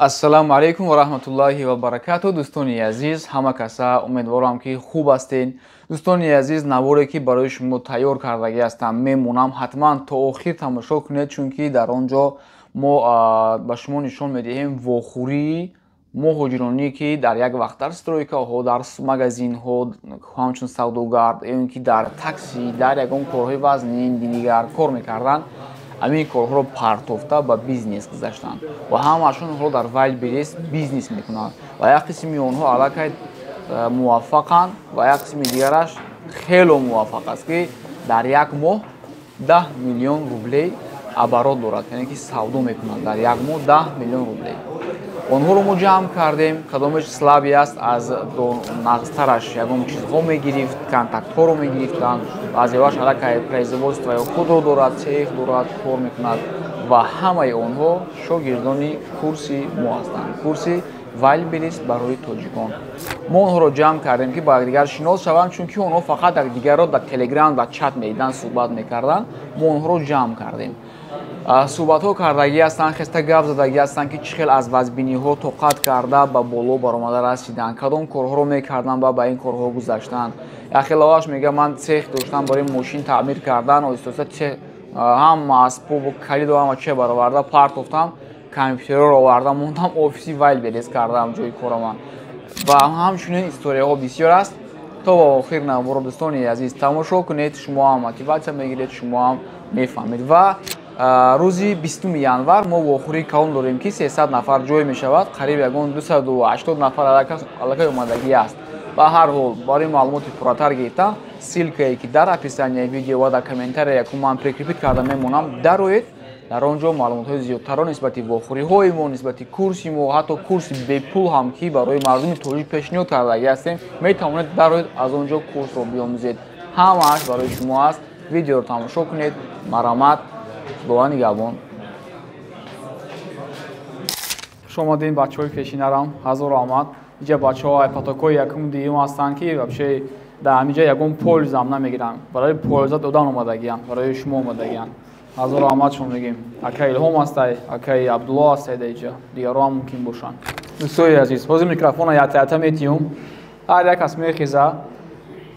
Ассалому алайкум ва раҳматуллоҳи ва баракату. Дӯстони азиз, ҳама каса умедворам, ки хуб ҳастед. Дӯстони азиз, наворе ки барои шумо тайёр кардагӣ ҳастам, мемонам, ҳатман то охир тамошо кунед, чунки дар он ҷо мо ба шумо нишон медиҳем вохӯрии муҳоҷиронӣ, ки дар як вақт дар стройкаҳо, дар магазинҳо ҳамчун савдогар ё ин ки дар такси, дар ягон корҳои вазнин дигар кор мекарданд, ҳамин корҳоро партофта ба бизнес гузаштанд ва ҳамаашон ҳоло дар Вайлдберриз бизнес мекунанд ва як қисми онҳо аллакай муваффақанд ва як қисми дигараш хело муваффақ аст, ки дар як моҳ 10 миллион рублей оборот дорад, яъне ки савдо мекунад дар як моҳ 10 миллион рублей. Онҳоро мо ҷамъ кардем. Кадомеш слабый аст, аз нағзтараш ягон чизҳо мегирифт, контактҳоро мегирифтанд. Баъзеҳоаш аллакай производствои худро дорад, цех дорад, кор мекунад ва ҳамаи онҳо шогирдони курси мо ҳастанд, курси Вайлдберриз барои тоҷикон. Мо онҳоро ҷамъ кардем, ки ба якдигар шинос шаванд, чунки онҳо фақат якдигарро дар Телеграм ва чат медиданд, суҳбат мекарданд. Мо онҳоро ҷамъ кардем, суҳбатҳо кардагӣ ҳастанд, хеста гап задагӣ ҳастанд, ки чӣ хел аз вазбиниҳо тоқат карда ба боло баромада расиданд, кадом корҳоро мекарданд ва ба ин корҳо гузаштанд. Яхелоаш мега: «Ман цех доштам барои мошин таъмир кардан, оҳиста оҳиста ҳама асбобу калиду ҳама че бароварда партофтам, компютерро оварда мондам, офиси Вайлдберриз кардам ҷои корама». Ва ҳамчунин историяҳо бисёр аст. То ба охир наворо, дӯстони азиз, тамошо кунед, шумо ҳам мотиватсия мегиред, шумо ҳам мефаҳмед. Ва рӯзи 20 январ мо вохӯрии калон дорем, ки 300 нафар ҷой мешавад, қариб ягон 280 нафар аллакай омадагӣ аст. Ба ҳар ҳол, барои маълумоти пурратар гирифтан, ссылкае ки дар описанияи видео ва дар комментария якум ман прикрепить карда мемонам, дароед, дар он ҷо маълумотҳои зиёдтарро нисбати вохӯриҳои мо, нисбати курси мо, ҳатто курси бепул ҳам, ки барои мардуми тоҷик пешниҳод кардагӣ ҳастем, метавонед дароед, аз он ҷо курсро биомӯзед. Ҳамааш барои шумо аст. Видеоро тамошо кунед, марамат. Худованд нигаҳбон. Хуш омадем, бачаҳои пешинарам, ҳазору омад. Иҷа бачаҳо ай потокҳои якуму дуюм ҳастанд, ки вообще дар ҳамиҷа ягон пользам намегиранд, барои польза додан омадагианд, барои шумо омадагианд. Ҳазору омад шумо мегӯем. Акаи Илҳом ҳастай, акаи Абдулло ҳастай, дар иҷа дигарро ҳам мумкин бошанд. Дӯстои азиз, ҳозир микрофона ята ята метиҳум, ҳар як кас мехеза,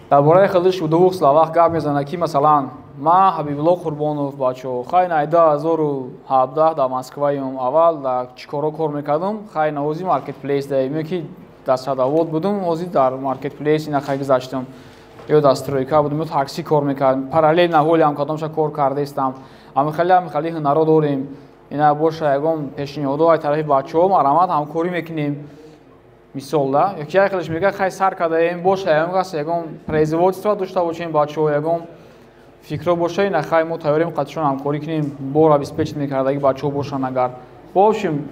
дар бораи худаш двух словах гап мезанад, ки масалан, ман Ҳабибулло Қурбонов, бачаҳо, хай най 2017 дар Москваем, аввал дар чӣ коро кор мекардам, хай навози маркетплейс даем, ки дар садовод будум, ҳозир дар маркетплейс ина хай гузаштам, ё дар стройка будум, ё такси кор мекардам, параллельно ҳолиам кадомша кор кардаистам. Ҳамихали ҳамихали ҳунаро дорем. Ина боша ягон пешниҳодо ай тарафи бачаҳо, марамат, ҳамкорӣ мекунем, мисол да. Ёки як хелеш мега: «Хай, сар кардаем, боша ягон кас ягон производство дошта бошем, бачаҳо, ягон фикрро боша, ина хай мо тайёрем қатишон ҳамкорӣ кунем, бор обеспечить мекардаги бачаҳо бошанд агар». В общем,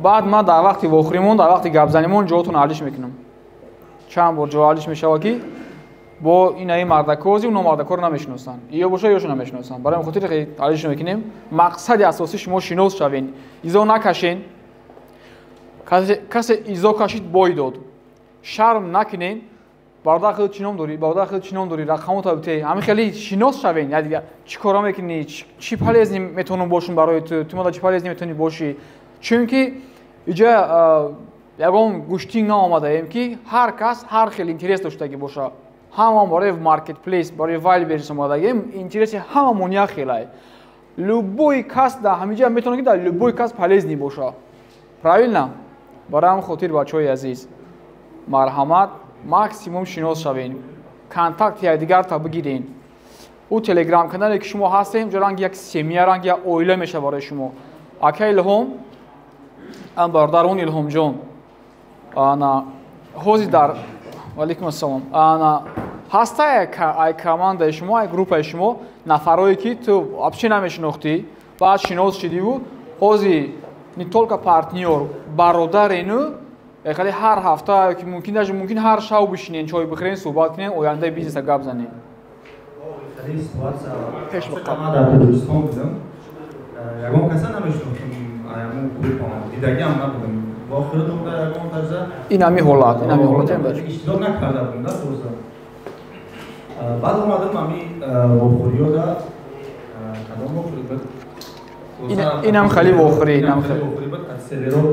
баъд ман дар вақти вохӯримон, дар вақти гапзанимон ҷоотон алиш мекунам. Чанд бор ҷо алиш мешавад, ки бо инаи мардакози оно мардакоро намешиносанд, ё боша, ёшо намешиносанд. Барои хотир алиш мекунем. Мақсади асосӣ шумо шинос шавен, изо накашен. Касе изо кашид, бой дод. Шарм накунен. «Бародар, худ чӣ ном дорӣ? Бародар, худ чӣ ном дорӣ? Рақамота бите». Ҳамин хеле шинос шавен. Я чӣ кора мекунӣ, чӣ полезный метавонам бошам барои ту, ту мада чӣ полезный метавонӣ бошӣ? Чунки иҷа ягон гӯштин наомадаем, ки ҳар кас ҳар хел интерес доштагӣ боша. Ҳамаон барои маркетплейс, барои Вайлдберриз омадагем, интереси ҳамамон як хелай. Любой кас дар ҳамиҷа метавонад, ки дар любой кас полезный боша, правильно? Барои ҳамин хотир, бачаҳои азиз, марҳамат, максимум шинос шавен, контакти якдигарта бигирен. Ӯ Телеграм канале ки шумо ҳастем, ҷо ранги як семья, ранги як оила мешавад барои шумо. Ака Илҳом, бародарон, Илҳомҷон, ана ҳозир дар, ваалайкум ассалом, ана ҳаста ай командаи шумо, ай группаи шумо нафарое, ки ту вообще намешинохтӣ, баъд шинос шидиву ҳозир не только партнёр, бародарену хеле ҳар ҳафта ки мумкин, даже мумкин ҳар шав бишинен, чой бихӯрен, суҳбат кунен, ояндаи бизнеса гап занен? Пеш дар Тоҷикистон будам, ягон каса намешинохтам, ягон группа дидагиам набудам. Ягон тарза Ин ҳами ҳолат, ин ҳами ҳолат. Иштирок накарда будам да тоза. Баъд омадам ами вохӯриёда, кадом вохӯри буд? Инам хеле вохӯрӣ, инам хеле вохӯрӣ буд. Аз селеро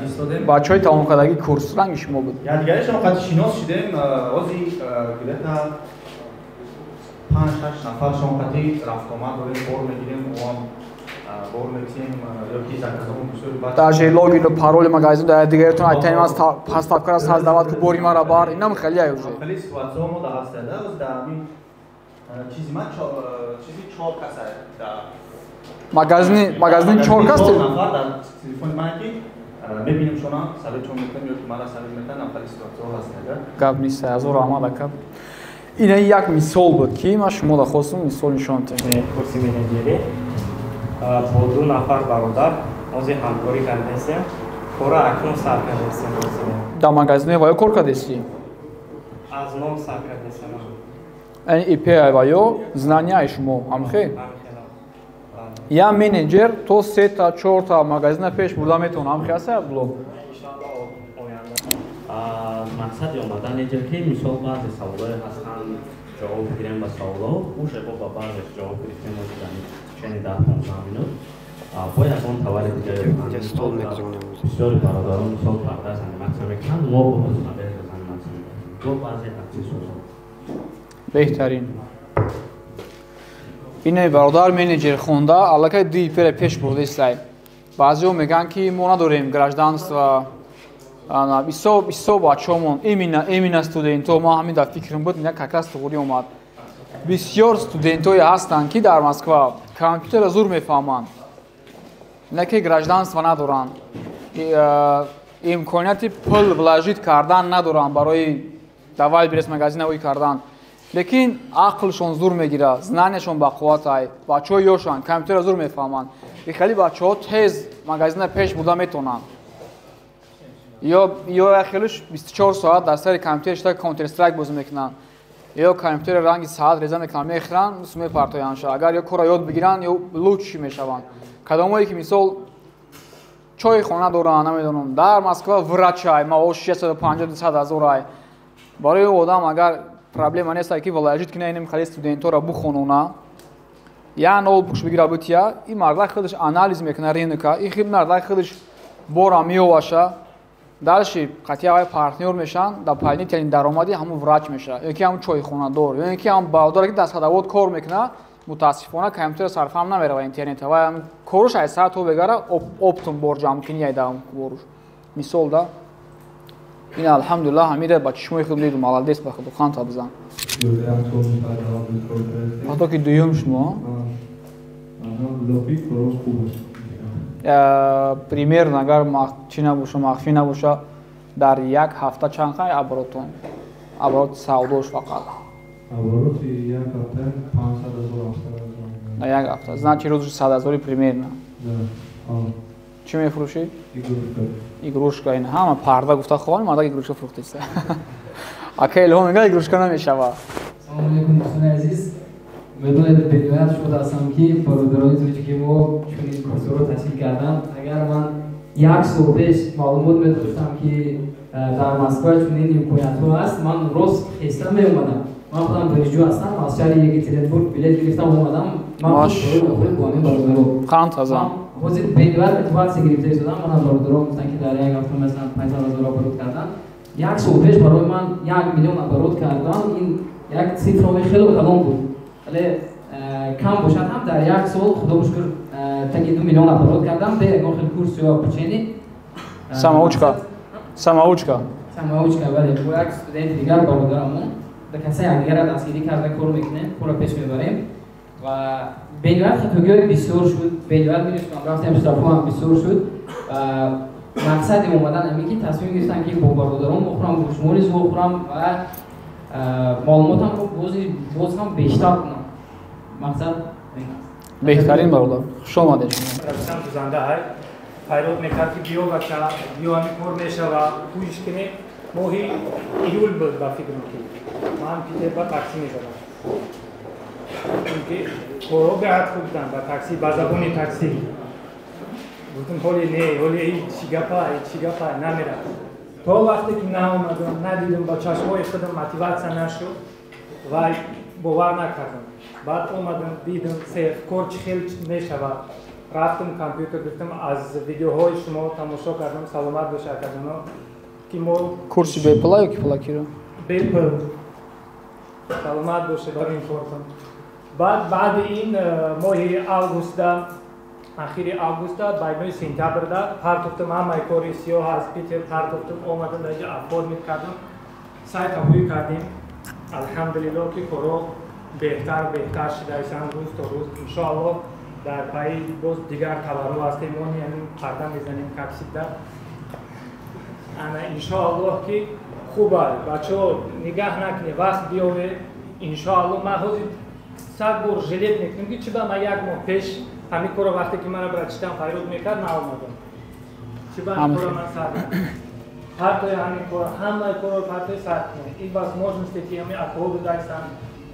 истодем. Бачаҳои тамомкардагии курс ранги шумо буд. Якдигаришон қад шинос шудем, ози где-то 5-6 нафаршон қати рафтомад дорем, бор мегирем, оам бор метиҳем ёки заказомон бисёр. Даже логину пароли магазин дар дигаретон айтаним аз поставкара создавать ки бори мара бар, инам хеле ай уже. Хеле ситуатсияҳо мо дар ҳастанд, оз дар ҳамин чизи ман чизи 4 каса дар магазини 4 кас нафар дар телефони ман ки мебинем шона советчон метавонем ё ки мара совет метавонам, хеле ситуатсияҳо ҳастанд. Гап нест, ҳазор раҳмат ака. Ина як мисол буд ки ман шуморо хостум мисол нишон диҳам. Курси менеҷерӣ бо 2 нафар бародар ҳозир ҳамкорӣ кардастем, кора акнун сар кардастем. Дар магазинои ваё кор кардастӣ? Аз ном сар кардастем. Яъне ИП ваё знанияи шумо ҳамхел? Я менеҷер то 3-та 4-та магазина пеш бурда метавонам, ҳамхел аст Абдулло? Мақсади омадан инҷо ки мисол баъзе саволҳое ҳастанд, ҷавоб гирем ба саволҳо, уже бо ба баъзеш ҷавоб гирифтем чени 10-15 минут. Бо ягон товари дигаре бисёри бародарон мисол парда заниматсия мекунанд, мо бо заниматсия мекунем, бо баъзе аксессуарҳо. Беҳтарин. Ине бародар менеҷер хонда, аллакай 2 ИП-ра пеш бурдистай. Баъзеҳо мегӯянд ки мо надорем гражданство, бисёр бачаҳомон, именно студентҳо, ман ҳамин дар фикрам буд, ина как раз туғрӣ омад. Бисёр студентҳое ҳастанд ки дар Москва компютерро зур мефаҳманд, на ки гражданство надоранд, имконияти пул вложить кардан надоранд барои давай бирес магазина ӯй кардан, лекин ақлшон зур мегирад, знанияшон бақувват ай, бачаҳо ёшанд, компютерро зур мефаҳманд. И хеле бачаҳо тез магазина пеш бурда метавонанд. Ё хелеш 24 соат дар сари компютер шида Counter Strike бозӣ мекунанд, ё компютер ранги саат реза мекунанд, мехӯранд, мепартоянд. Агар ё корро ёд бигиранд, ё лучши мешаванд. Кадомое ки мисол чойхона доранд, намедонам, дар Москва врачай, маош 650-200 ҳазор ай. Барои одам агар проблема нест ки вложить кунад инам хеле студентҳоро бухонона, я ноутбукш бигира бутия, ин мардак худаш анализ мекунад рынка, ин мардак худаш бора меоваша. Дальше қатъи авай партнёр мешаванд, дополнительный даромади ҳамун врач мешавад, ё ки ҳамун чойхонадор, ё ки ҳамун бародаре ки дар садовод кор мекунад, мутаассифона компютер сарфаҳм намерава интернет, ва коруш ай саат то бегара оптом бор ҷамъкунӣ ай дар боруш. Мисол да. Ин алҳамдулиллаҳ ҳамира ба чишмои худ дидум, молодец ба худ хан табзан. Вақто ки дуюм шумо? Примерно агар чӣ набоша, махфӣ набоша, дар як ҳафта чанд қай оборотон? Оборот савдош фақат. Обороти як ҳафта 500 ҳазор, 700 ҳазор. Дар як ҳафта. Значит рӯзи 100 ҳазори примерно. Чӣ мефурӯшӣ? Игрушка. Игрушка ин ҳама парда гуфта хован, мардак игрушка фурӯхтиста. Ака Илҳом мегӯяд игрушка намешава. Салом алейкум дӯстони азиз. Медонед бениҳоят шод ҳастам ки бародарони тоҷики мо чунин курсҳоро ташкил карданд. Агар ман як сол пеш маълумот медоштам ки дар Москва чунин имкониятҳо ҳаст, ман рост хеста меомадам. Ман худам донишҷӯ ҳастам, аз шаҳри Екатеринбург билет гирифтам омадам. Ман бо ҳамин бародаро. Қанд ҳазам. Ҳозир бениҳоят мотиватсия гирифта истодам. Манам бародаро гуфтанд ки дар як ҳафта масалан 500 ҳазор оборот кардан. Як сол пеш барои ман 1 миллион оборот кардан ин як цифраи хеле калон буд. Вале кам бошад ҳам дар як сол худо шукр таги 2 миллион оборот кардам бе ягон хел курс ё обучение. Самоучка. Самоучка. Самоучка, бале. Бо як студенти дигар бародарамон дар каса якдигарро дастгирӣ карда кор мекунем, корро пеш мебарем ва бениҳоят хатогиҳои бисёр шуд, бениҳоят минусам рафтем, штрафҳо ҳам бисёр шуд. Ва мақсади омадан ҳамин ки тасмим гирифтам ки бо бародарон бохӯрам, бо шумо низ вохӯрам ва маълумотамро боз ҳам бештар кунам. Мақсад ин аст. Беҳтарин бародар, хуш омадед. Рафтам дузанда ҳай файрод мекард ки биё бача, биё ҳамин кор мешава, кӯшиш кунем. Моҳи июл буд ба фикрам ки ман Питер ба такси мезадам. Чунки корҳо беҳад хуб буданд ба такси, ба забони такси. Гуфтам ҳоли не, ҳоли ин чӣ гапа, ин чӣ гапа, намерафт. То вақте ки наомадам, надидам, ба чашмҳои худам мотиватсия нашуд ва бовар накардам. Баъд омадам, дидам, сех кор чӣ хел мешавад. Рафтам, компютер гирифтам, аз видеоҳои шумо тамошо кардам. Саломат бошед, акаҷоно, ки мо Курси бепула ё ки пулакиро? Бепул. Саломат бошед барои ин кортон. Баъд баъди ин моҳи августда, ахири августда, байнои сентябрда партофтам ҳамаи кори сиёҳ, аз Питер партофтам, омадам, дар инҷа оформить кардам, сайта ҳуй кардем. Алҳамдулилло, ки коро беҳтар беҳтар шидаисанд рӯз то рӯз. Иншоаллоҳ, дар пайи боз дигар товарҳо ҳастем. Мо ҳамин парда мезанем капсида. Ана, иншоаллоҳ, ки хуб аст. Бачаҳо, нигаҳ накунед, вақт биёвед. Иншоаллоҳ, ман ҳозир 100 бор жалеть мекунам, ки чӣ ба ман як моҳ пеш ҳамин корро, вақте ки мана братчитам фарёд мекард, наомадам. Чӣ ба ҳамин корро ман сар партои, ҳамин кор, ҳамаи корро партои, сар кунед. Ин возможности, ки ҳамин акҳо будайсан,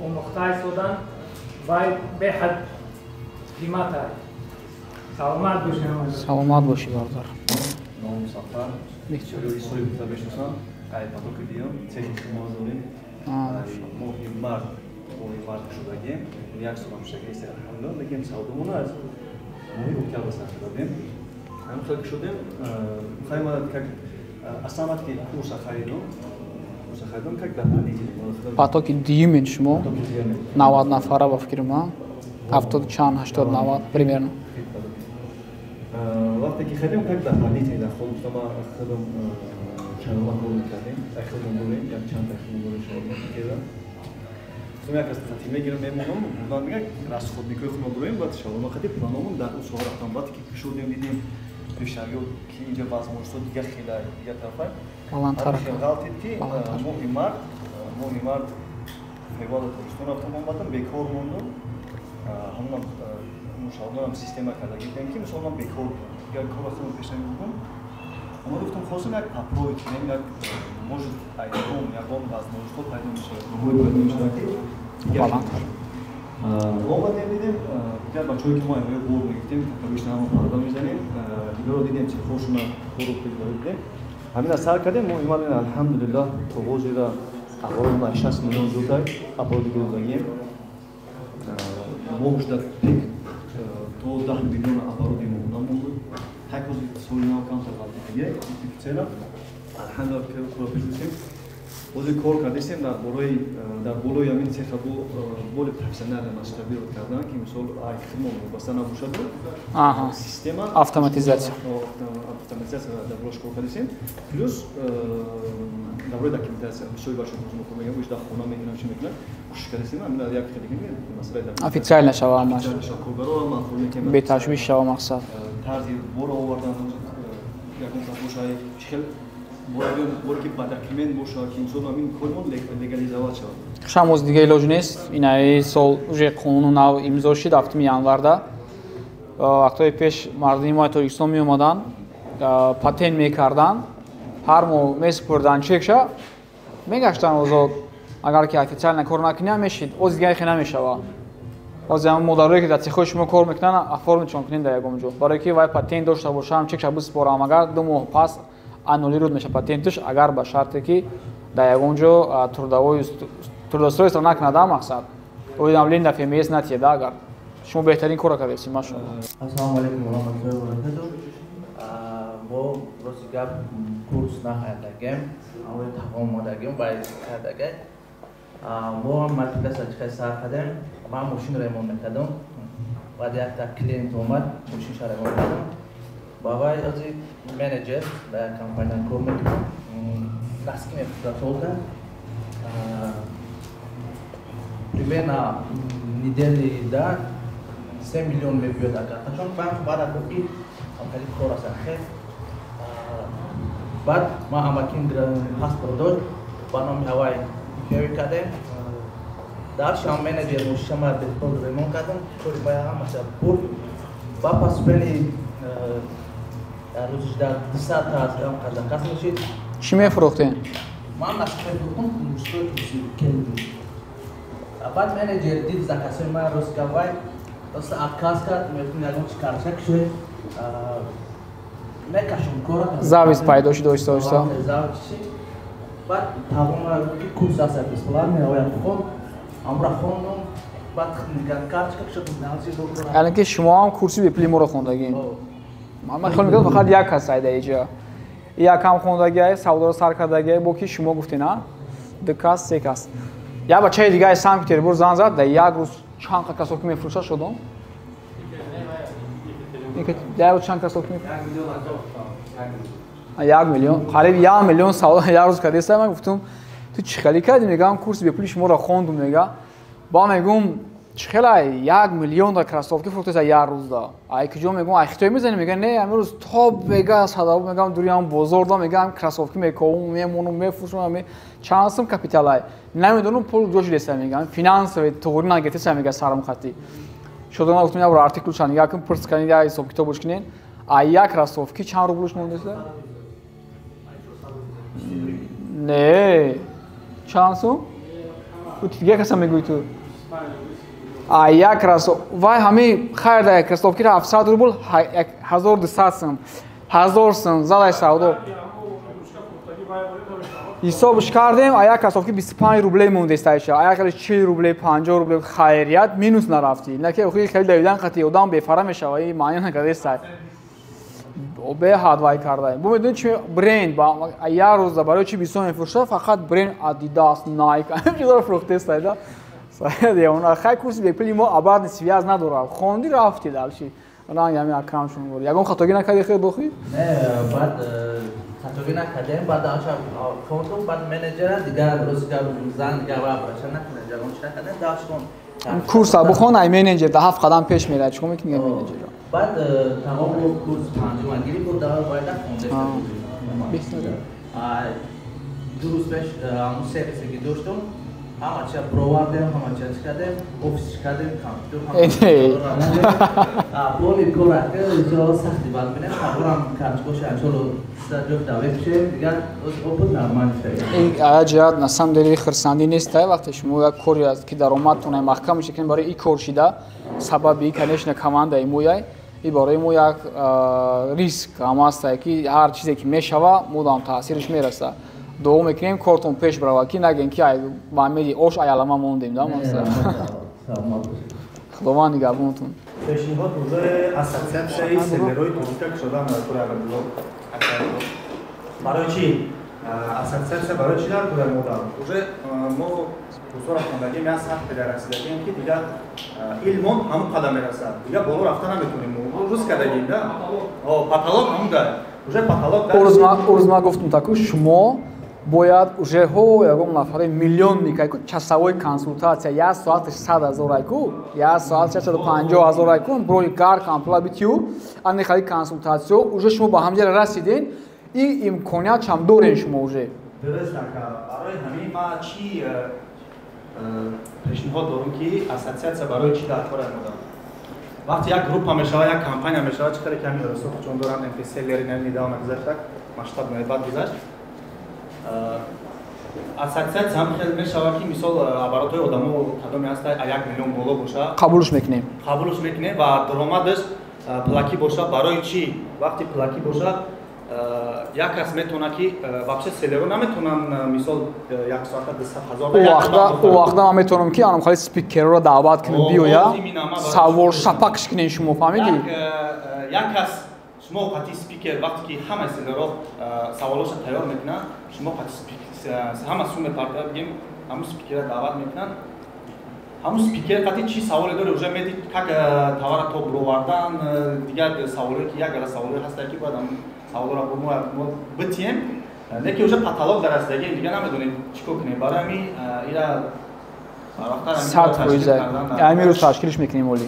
омӯхта истоданд, вай беҳад қимат аст. Саломат бошед. Саломат бошӣ, бародар. Номам Сафар, соҳиби гуфта мешиносам. Ай потоки диюм цехи мо дорем. Моҳи март, моҳи март шудагем, як солам шудагист, алҳамдулилла. Лекин савдомона аз моҳи октябр сар кардем. Ҳамин хел ки шудем, хайма как асамат ки курса харидум, курса харидум как дополнительный. Потоки дуюмен шумо 90 нафара, ба фикри ман, ҳафтоду чанд, 80, 90 примерно. Вақте ки харидем, как дополнительный доход гуфтам, ман худам чандома кор мекардем, худам дорем, як чанд та худам дорем, шояд мекардам. Гуфтам, як аз хати мегирам, мемонам, бурдан дигар расходникҳои худро дорем, баъд шавома хати планомон дар он соҳа рафтам. Баъд ки шудем, дидем пешравиё, ки инҷа возможностҳо дигар хела, дигар тарафа баландтар. Ғалтид, ки моҳи март, моҳи март, феврал Тоҷикистон рафтам, омадам, бекор мондум. Ҳамонам мушаводонам система карда гирдем, ки мисол ман бекор будам, дигар корро худам пеш намебурдам. Ама гуфтам, хостам як попробовать кунем, як может ягон ягон возможностҳо пайдо мешавад, роҳҳое пайдо мешавад, ки баландтар. Омадем, дидем дигар бачаҳое, ки мо ё бор мегирифтем, как ҳама парда мезанем, дигарро дидем, цехҳошона корро пешбарӣ дидем. Ҳамина сар кардем. Мо имадем, алҳамдулиллаҳ, то ҳозира оборот 60 миллион зиёдай обороти гирифтагием. Моҳш дар пик то 10 миллион обороти моҳона буд. Ҳар ҳозир соли нав камтар ғалтидагия цена. Алҳамдулиллаҳ, кора пеш бурдем. Ҳозир кор кардастем дар бораи, дар болои ҳамин цеха более профессионально масштабировать кардан, ки мисол ай хидмон вобаста набошаду система автоматизация. Автоматизация дар болош кор кардастем, плюс дар бораи документация. Бисёри бачаҳо кор мегӯям, иш дар хона мегирам, чӣ мекунам, кӯшиш кардастем ҳамин як хеле масъалаи официально шава ҳамаш. Коргаро ҳам беташвиш шава, мақсад. Тарзи бора овардан ягон боша, чӣ хел боре, ки ба документ боша, ки мисол ҳамин кормон легализовать шавад. Хушам, оз дига илоҷ нест. Инаи сол уже қонуну нав имзо шид 7 январда. Вақтҳои пеш мардуми мои Тоҷикистон меомаданд, патент мекарданд, ҳар моҳ месупурданд чекша, мегаштанд озод. Агар ки официально кор накунӣ, мешид. Оз дига хе намешава. Оз ҳамн модарое, ки дар цехҳои шумо кор мекунанд, оформитшон кунед дар ягон ҷо, барое ки вай патент дошта бошам, чекша биспорам, агар 2 моҳ пас аннулировать меша патентш, агар ба шарте ки дар ягон ҷо трудовой трудоустройство накунада, мақсад уведомление ФМС натиҳеда. Агар шумо беҳтарин корро кардед, машоалло. Ассалому алайкум ва раҳматуллоҳи ва баракатуҳ. Мо рости гап курс нахардагем, аммо тафоҳум омадагем ва кардагем. Мо ҳам маркетплейса чихел сар кардем? Ман мошин ремонт мекардам, баъд якта клиент омад, мошинша ремонт кардам. Ба вай ози менеҷер дар як компания кор мекунам, носки мефурӯхта только. Примерно недели да 3 миллион мебиёд агар чон баъд гуфт, ки хеле кор аст хел. Баъд ман амакин паспорт дошт, ба номи ҳавай фери кардем. Дальше менеҷер мошинама бепул ремонт кардам, кори бая ҳамаша бурд. Ба паспени дар рӯзиш дар 200 та заказ мешид. Чӣ мефурӯхтем? Ман носки мефурӯхтам, мужской трусы. Баъд менеҷер дид заказҳои ман, рост гавай роста отказ кард. Мегуфтем, ягон чи карша кушед, мекашон кора. Зависть пайдо шуд оҳиста оҳиста. Зависть. Баъд тавона ки курс аст бесплатный, оя хон. Амра хондум. Баъд карточка шуд. Яъне ки шумо ҳам курси бепули моро хондагӣ? Ман хиёл мекардам фақат як кас айда иҷа. Якам хондагиай, савдоро сар кардагиай, бо ки шумо гуфтед, а? Ду кас, се кас. Як бачаи дигаи Санкт Петербург зан зад, дар як рӯз чанд қа касоки мефурӯша шудом? Як рӯз чанд касоки мефурӯша? 1 миллион, қариб 1 миллион савдо як рӯз кардеста. Ман гуфтум, ту чӣ хеле кардӣ? Мегам, курси бепули шуморо хондум, мега. Ба мегум, чӣ хелай 1 миллион да кроссовки фурӯхтеса як рӯзда? Ай куҷо, мегум, ай Хитой мезанӣ? Мега, не, ҳамин рӯз то бега садаб, мегам, дуриам бозор да, мегам, кроссовки мековум, мемонум, мефурӯшам. Чанд сум капиталай? Намедонам, пул ҷо шудеса, мегам, финансови туғри нагиртеса, мега, сарам хати шудана. Гуфтум, як бор артикулша нигаҳ кун, пурс кунед, як ҳисоб китобш кунед, ай як кроссовки чанд рублш мондеса? Не, чанд сум? Дига каса мегӯӣ ту? А як кроссов вай ҳами хайр, да, як кроссовкиро 700 рубл, 1200 сум, 1000 сум задай савдо. Ҳисобш кардем, а як кроссовки 25 рублей мондестайша, а як хеле 40 рублей, 50 рублей. Хайрият, минус нарафтӣ. На ки охи хеле давидан қати одам бефара мешава, и маъни накардестай. Беҳад вай карда. Бо медонӣ чи бренд ба як рӯза барои чи бисёр мефурӯшад? Фақат бренд Adidas, Nike, ҳамин чизаро фурӯхтестай да. Хай, курси бепули мо обратный связь надорад. Хонди, рафти, дальше ранг ҳами акрамшон буд. Ягон хатогӣ накардӣ, хел бохӣ? Не, баъд хатогӣ накардем, баъд аша хондум, баъд менеҷера дигар рӯзи гап зан дигар обраща накунед, ягон чи накардем, дальше хон. Курса бухон, ай менеҷер да ҳафт қадам пеш мерад. Чикор мекунӣ менеҷерро? Баъд тамом курс панҷума гирифт, бо давр бояд хонда. 2 рӯз пеш ҳамун сервисе ки доштум, ҳама чиа бировардем, ҳама чиа чӣ кардем, офис кардем, компютер, поли кора иншоалло сахти бад бинем, таборам карточкоша иншоалло ҷо давефшем, дигар опыт нормально. Ин ҷиҳат на самом деле хирсандӣ нест, вақте шумо як коре аст ки даромадтон маҳкам меша, ки барои и кор шида сабаби, конечно, командаи мояй. И барои мо як риск ҳам ҳастае, ки ҳар чизе ки мешава, модам таъсираш мераса. Дуо мекунем, кортон пеш барава, ки нагем, ки маъмеди ош аялама мондем да. Худованд нигаҳбонтон. Пешниҳод уже ассотсиатсияи селлерои тоҷика кушодан дар кори Абдулло. Барои чи ассотсиатсия, барои чи дар кори мода? Уже мо рӯзҳоро хондагим, як сатҳе дар расидагим, ки дигар илмон ҳамон қадам мерасад, дигар боло рафта наметонем. Рӯз кардагим да, потолок ҳамон да, уже потолок. Урӯз ман гуфтум, таку шумо бояд уже ҳо ягон нафари миллионник айку, часовой консультация як соаташ 100 000 айку, як соат 650 000 айку, брои гар кампла битю ани хари консультатсиё. Уже шумо ба ҳамҷара расиден, и имконият чам дорен шумо уже. Дуруст, ака. Барои ҳамин ма чи пешниҳод дорум, ки ассотсиатсия барои чи дар кор омодам? Вақте як группа мешава, як компания мешава, чӣ хеле ки ҳамин рӯзҳо чун дорам МП селлери недавно гузаштак, масштаб баъд гузашт, ассотсиатсия ҳам хел мешава, ки мисол оборотҳои одамо кадоме ҳаста, 1 миллион боло боша. Қабулш мекунем. Қабулш мекунем ва даромадаш пулакӣ боша. Барои чӣ? Вақте пулакӣ боша, як кас метавона, ки вообще селлеро наметавонанд, мисол, як соата 200 000. Ӯ вақта ман метавонам, ки анам хали спикерро даъват кунем, биёя, савол шапакш кунем, шумо фаҳмидӣ? Як кас шумо қати спикер, вақте ки ҳамаи селлеро саволоша тайёр мекунанд, шумо қати ҳама сум мепартояд, бигем, ҳамун спикерро даъват мекунанд, ҳамун спикер қати чӣ саволе дори, уже меди, как товара то бировардан, дигар саволое, ки як гала саволое ҳастае, ки бояд ҳамун саволоро мо битием. Не ки уже потолок дар расидагием, дигар намедонем чӣ кор кунем. Барои ҳамин ира 100%. Ҳамин рӯз ташкилш мекунем оли.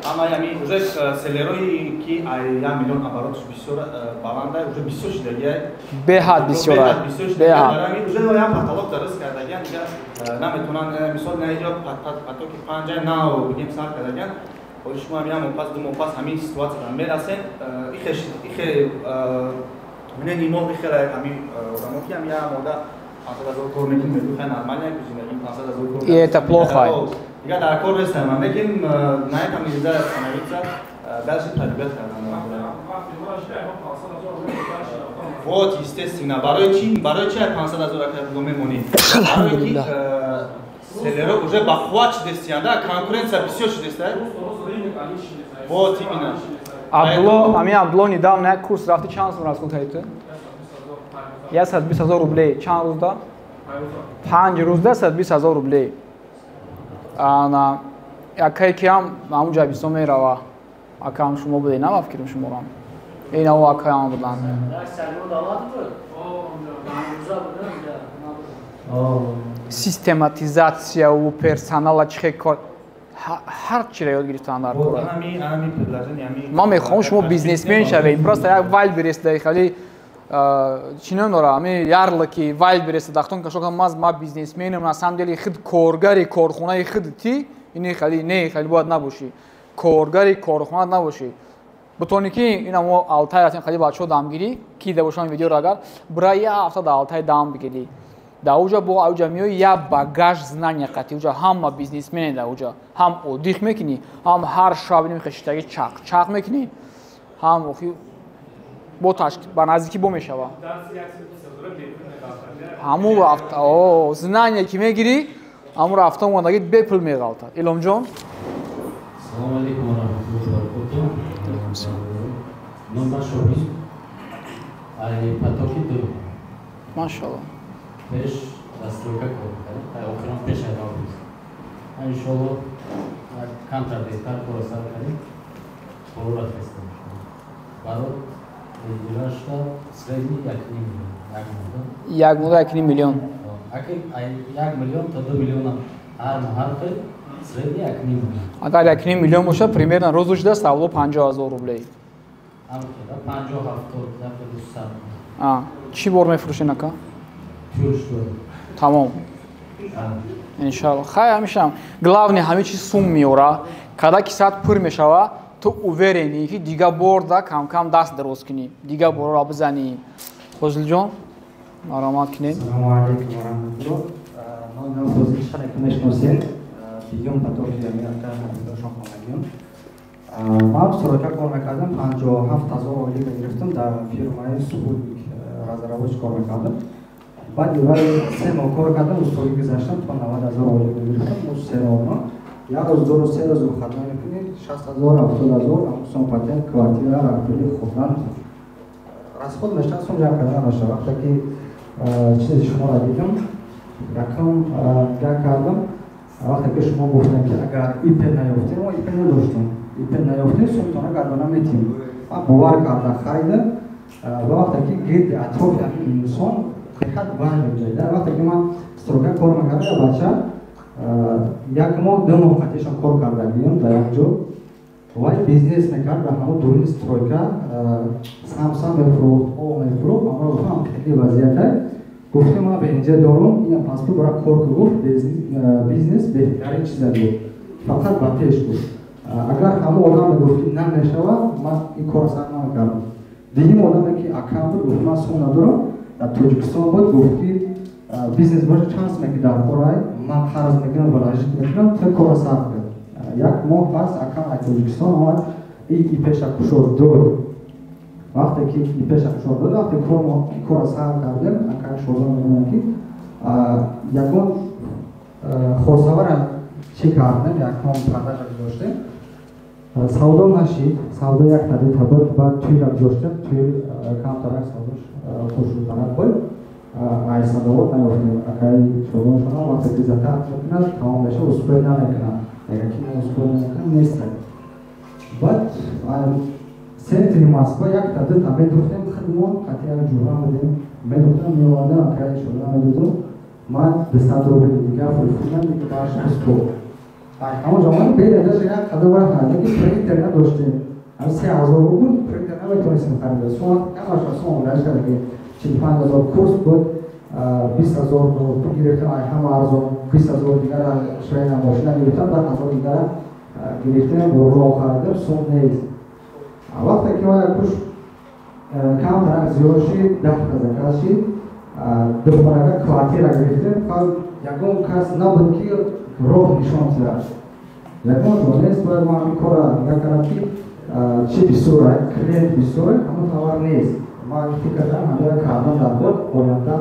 Ҳамаи ҳамин уже селлерое ки 1 миллион оборотш бисёр баланда, уже бисёр шидагия. Беҳад бисёр. Беҳад уже як потолок дар риск кардагиян, дигар наметавонанд. Мисол, на иҷо потоки панҷа нав бигем сар кардагиян. Оли шумо ҳам як моҳ пас, 2 моҳ пас ҳамин ситуатсияда мерасен. Ихе мнени мо ихеле ҳамин одамо, ки ҳам як моҳда 500 000 кор мекунем, мегӯ, хай, нормально, зиндагӣ 500 000 кор. И это плохо. Дигар дар кор нестам, лекин на этом нельзя остановиться, дальше продвигать кардан. Вот, естественно. Барои чи, барои чи 500 000 ака мемонӣ? Барои ки Селлеро уже ба қувват шидестиянд, конкуренция бисёр шидеста. Вот именно. Абдулло, ами Абдулло недавно як курс рафти, чанд сум расход кардӣ ту? 120 000 рублей. Чанд рӯзда? 5 рӯзда 120 000 рублей. Ана якае ки ҳам ҳамун ҷабисто мерава. Акам шумо будед, на фикрим шуморам. Ин ав акаям буданд. Систематизатсияву персонала чӣ хел кор, ҳар чиро ёд гирифтан дар кор. Ман мехоҳам шумо бизнесмен шавед. Просто як Вайлдберриз дар хали чӣ ном дора, ами ярлыки Вайлдберриз дахтон кашо, ман бизнесменам, на самом деле худ коргари корхонаи худ ти ини хали не, хали бояд набошӣ. Коргари корхона набошӣ. Бутони ки ина мо Алтай ҳастем, хали бачаҳо дамгирӣ ки да бошанд видеоро, агар бира як ҳафта дар Алтай дам бигирӣ. Дар уҷа бо уҷа меои як багаж знания қатӣ, уҷа ҳама бизнесмене, дар уҷа ҳам отдых мекунӣ, ҳам ҳар шаб хештаги чақ чақ мекунӣ, ҳам охи бо ба наздикӣ бо мешава. Ҳамун рафта знания ки мегирӣ, ҳамун рафта омадагӣ бепул меғалтад. Иломҷон. Салому алейкум ва раҳматуллоҳи ва баракотуҳ. Алейкум салом. Ном ман Шоҳин. Ай потоки ду. Машалло. Пеш застройка кор мекардем. Ай охирон пеш ай август. Иншолло камтар беҳтар кора сар кардем. Корро рафтем. Барот рашта средний 1,5 миллион. Як моҳда. Як моҳда 1,5 миллион. Аки ай 1 миллион то 2 миллиона ҳар моҳ, ҳар хел средний 1,5 миллион. Агар 1,5 миллион бошад, примерно рӯзу шуда савдо 50 000 рублей. 50, 70, 200. Чӣ бор мефурӯшен, ака? Тамом, иншалло. Хай, ҳамешам главное ҳаме чиз сум меора. Када кисат пур мешава, ту уверенӣ, ки дига борда камкам даст дароз кунӣ, дига борро бизанӣ. Фозилҷон, маромад кунед. Салому алейкум ва раҳматуллоҳ. Номи ман Фозил, шаре ки мешиносед, дуюм потоки амиака ҳабибашон хонагиён. Ман стройка кор мекардам, 57 000 ойлик гирифтам, дар фирмаи Спутник разработчик кор мекардам. Баъди вай 3 моҳ кор кардам, устоги гузаштам, то 90 000 ойлик гирифтам. 3 моҳ, як рӯз, 2 рӯз, 3 рӯз выходной мекунӣ, 60 000, 70 000, сон патент, квартира, рафтили, хӯрдан расход мешавад, сум ҷамъ карда намешавад. Вақте ки чизи шуморо дидам, якум нигоҳ кардам, вақте ки шумо гуфтем, ки агар ИП наёфтем, мо ИП надоштем, ИП наёфтем, сумтона гардона метим, ман бовар карда харидам. Ва вақте ки гирди атрофи ҳамин инсон ҳақиқат важно ҷойда, вақте ки ман стройка кор мекардам, я бача як моҳ, 2 моҳ қатишон кор кардагием дар як ҷо, вай бизнес мекард, дар ҳамон дуруни стройка самса мефурӯхт, об мефурӯхт. Амро гуфтам, хеле вазъията. Гуфтем, ман БНЖ дорум, ина паспорт, бара кор ку. Гуфт, бизнес беҳтарин чиза, гуфт, фақат ба пеш. Гуфт, агар ҳамон одам мегуфт, ки намешавад, ман ин корро сар намекардам. Дуюм одаме ки акам буд, гуфт, ман сум надорам, дар Тоҷикистон буд, гуфт, ки бизнес боша, чанд суме ки дар корай, ман қарз мекунам, вложить мекунам, ту корро сар кун. Як моҳ пас акам аз Тоҷикистон омад и ИПша кушод дод. Вақте ки ИПша кушод дод, вақте корро сар кардем, ака шода мекунам, ки ягон хосавара чӣ кардем, якон продажа гузоштем, савдо нашид, савдо як тади табуд. Баъд тюль гузоштем, тюль камтарак савдош хушрӯтарак буд, ай садовот наёфтем. Акаи шодоншона вақте ки заказ мекунад, тамом мешавад, успеть намекунад, агар ки мо успеть намекунам, нестад. Баъд центри Москва як та дута медухтем худмон, қати як ҷура будем, медухтем, меовардем, акаи шода медудум, ман 200 рубли дигар фурӯхтам, дига барш бисту. Ҳамон ҷо беда даже як қадам рафтам, ки принтер надоштем, ҳам 3000 рубл принтер наметонистем харида. Сум камаша сум омадаш карда, ки 45 000 курс буд, 20 000 пул гирифтам, ай ҳама арзон, 20 000 дигара швейная машина гирифтам, 10 000 дигара гирифтем, борро харидем, сум нест. Вақте ки вай куш камтарак зиёд шид, 10 та заказ шид, духтарага квартира гирифтем. Ягон кас набуд, ки роҳ нишон диҳад, ягон ҷо нест. Бояд ман ҳамин кора нигоҳ кардам, ки чи бисёра, клиент бисёра, ҳамон товар нест. Ман фикр кардам, ҳамира кардан дар кор, оянда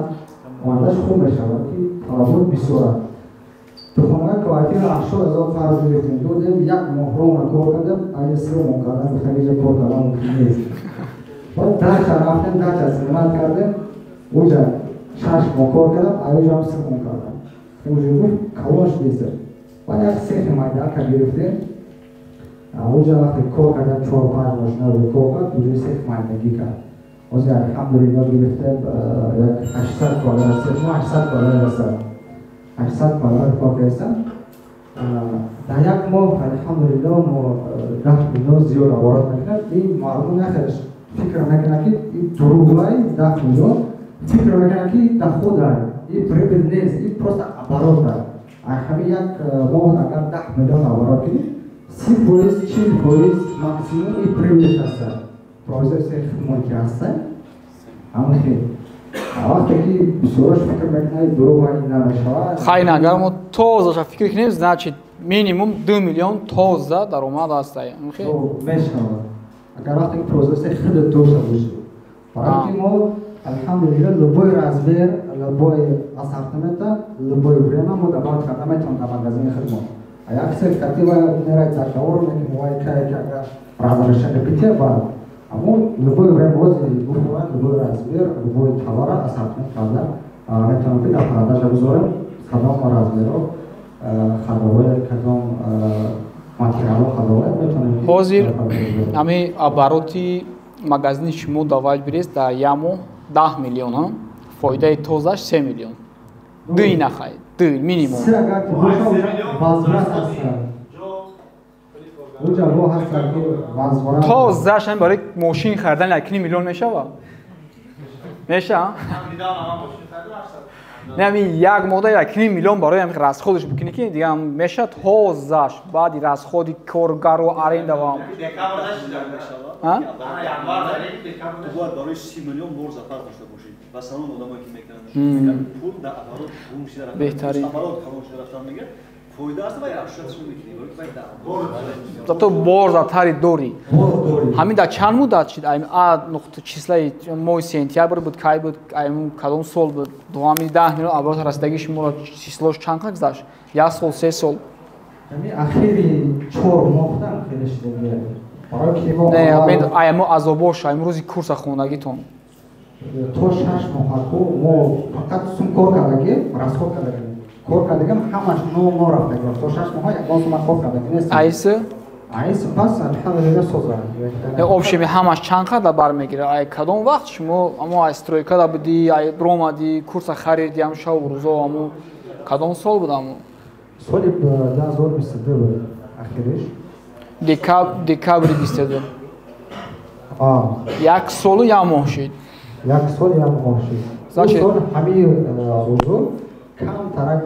ояндаш хуб мешавад, ки талабот бисёра. Тухона квартира 80,000 қарз гирифтем. Додем як моҳ ровно кор кардем, ай се моҳ кардем, гуфтам кор кардан мумкин нест. Баъд дача рафтем, дача снимать кардем, уҷа 6 моҳ кор кардам, ай уҷа ҳам 3 моҳ кардам. Уҷа гуфт калон шудеса. Баъд як сехи майдака гирифтем. Уҷа вақте кор кардам 4-5 мошина рӯи кор кард, уҷа сех майдагӣ кард. Ҳозир алҳамдулиллоҳ гирифтем як 800 квадрат, сех 800 квадрат аст. 800 квадрат кор кардем. Дар як моҳ алҳамдулиллоҳ мо 10 миллион зиёд оборот мекунем. Ин мардум яхелаш фикр мекунад ки ин дурӯғай 10 миллион, фикр мекунад ки доходай, ин прибыль нест, ин просто оборот аст. Ҳамин як моҳ агар 10 миллион оборот кунӣ, 30%, 40% максимум ин прибыль аст. Производство худмон ки ҳаст, ҳамин хел. Вақте ки бисёраш фикр мекунад дурӯғ намешавад. Хайр, агар мо тозаша фикр кунем, значит минимум 2 миллион тоза даромад аст. Мешавад. Агар вақте ки производство худат дошта бошӣ. Барои ки мо алҳамдулиллоҳ любой размер, любой ассортимента, любой время мо добавить карда метавонем дар магазини худмон. Як сер катива мерай договор мекунем, вай кай ки агар разрешение бития баъд. Аммо любой время бози гуфтам, любой размер, любой товара ассортимент карда метавонем ки дар продажа гузорем, кадом размерро, ходовой, кадом материалҳо ходовой метавонем. Ҳозир ҳамин обороти магазини шумо дар Вайлдберриз дар як моҳ 10 миллион, фоидаи тозаш 3 миллион. Дуи нахай, ду минимум. Се агар ки бошад, возврат аст. Уҷа роҳ ҳаст ки возврат. Тозаш ҳам барои мошин харидан 1 миллион мешавад? Мешавад? Не, ҳамин як моҳда 1 миллион барои ҳамин расходаш бикунӣ ки дига мешавад тозаш, баъди расходи коргару аренда ва бояд барои 30 миллион бор зафар дошта бошӣ. Ба салон одамое ки мекунанд, пул дар оборот гум шуда рафтан, беҳтарин оборот калон шуда рафтан мегӯяд, фоида аст ва ашшатшо мекунӣ, вай дар зато бор затари дорӣ. Ҳамин дар чанд муддат шид? А нуқта числаи моҳи сентябр буд, кай буд, кадом сол буд? Ҳамин 10 миллион оборот расидагии шуморо числош чанд қад гузашт? Як сол, 3 сол? Ҳамин ахири 4 моҳда хеле шидагия. Не, ай мо азобош, ай рӯзи курса хондагитон. То 6 моҳаку мо фақат сум кор кардагӣ, расход кардагӣ. Кор кардагим ҳамаш но рафтагӣ. То 6 моҳа ягон сума кор кардагӣ нест. Айс? Айс пас алҳамдулиллоҳ соза. Общем ҳамаш чанд қадар бар мегирад? Ай кадом вақт шумо амо ай стройкада будӣ, ай ромадӣ, курса харидӣ, ам шабу рӯзо, амо кадом сол буд амо? Соли 2022 буд ахириш. Декабри 22. Як солу як моҳ шид. Як сол як моҳ шид. Значит, сол ҳамин рӯзо камтарак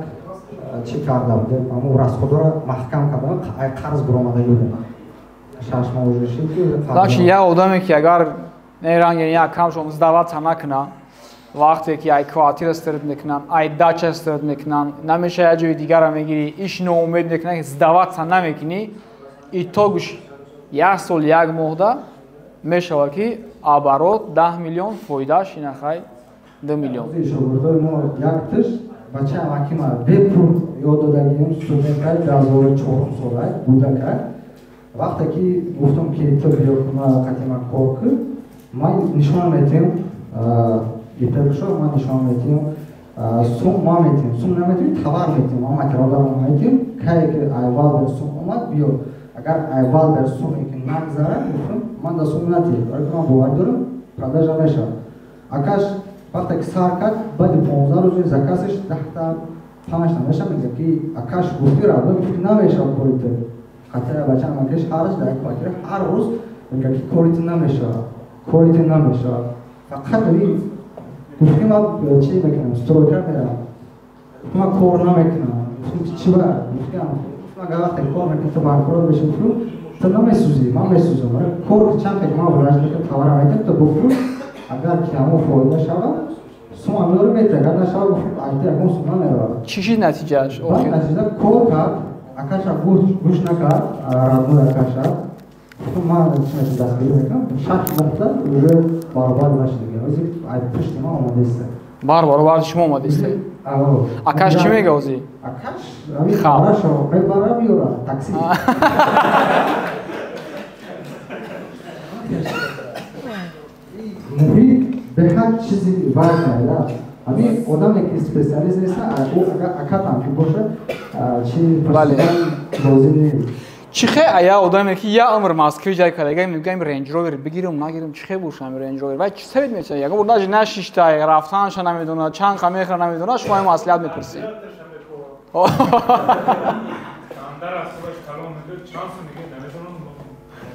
чӣ карда будем, ҳамун расходҳоро маҳкам кардам, ай қарз буромада будем. 6 моҳ уже шид ки. Значит, як одаме ки агар не ранги як камшон сдаваться накуна, вақте ки ай квартира строить мекунанд, ай дача строить мекунанд, намеша як ҷои дигара мегирӣ, иш ноумед мекунад, ки сдаваться намекунӣ, итогш як сол як моҳда мешавад ки оборот 10 миллион, фоидааш инахай 2 миллион. Шогирдои мо якташ бача амакима бепул ёд додагием, студентай 2004 солай будакай. Вақте ки гуфтам ки ту биё кума қатима кор кун, ман нишон метиҳам ИП-шо, ман нишон метиҳам, сум ма метиҳам, сум наметиҳем, товар метиҳем, ма материалро метиҳем, кае ки айвал дар сум омад биё. Агар айвал дар суме ки нагзарад, гуфтам ман дар сум натиҳ, барои ки ман боварӣ дорам продажа мешавад. Акаш вақте ки сар кард, баъди 15 рӯзи заказаш 10та 5та мешавад, мегӯяд ки акаш гуфти радно, гуфт ки намешавад кори ту. Қатъия бача амакаш ҳар рӯз дар як квартира ҳар рӯз мегӯяд ки кори ту намешавад, кори ту намешавад. Фақат гуфт ки ман чӣ мекунам, стройка меравам. Гуфт ман кор намекунам. Гуфтам ки чӣ ба? Гуфт ки агар вақте кор мекунӣ ту банкрот мешавӣ, гуфтам ту намесӯзӣ, ман месӯзам. Кор чанд ки ман вражд мекунам, товара метиҳам, ту бифурӯш, агар ки ҳамон фоида шавад, сума меорӣ метиҳ, агар нашавад, гуфтам айта ягон сум намеравад. Чӣ шид натиҷааш? Баъд натиҷа кор кард, акаша гӯш накард, родной акаша. Гуфтам ман чӣ мешавад дастгирӣ мекунам, 6 моҳда уже баробар нашид. ай пушти ма омадааст. Бар баробар шумо омадааст. Акаш чӣ мега озӣ? Акаш ҳамин бара биёра такси. Муҳит беҳад чизи важное. Ҳамин одаме ки специалист нест, ӯ акатам ки бошад, чи пурсидан лозим нест. Чӣ хе ая одаме ки я умр Москви ҷай кардага, мегӯям Рейндж Ровер бигирам, нагирам, чӣ хе бошам Рейндж Ровер? Вай чӣ совет меча? Ягон бор даже нашишта, рафтанша намедонад, чанд қа мехӯра намедонад, шумо ҳам маслиҳат мепурсед.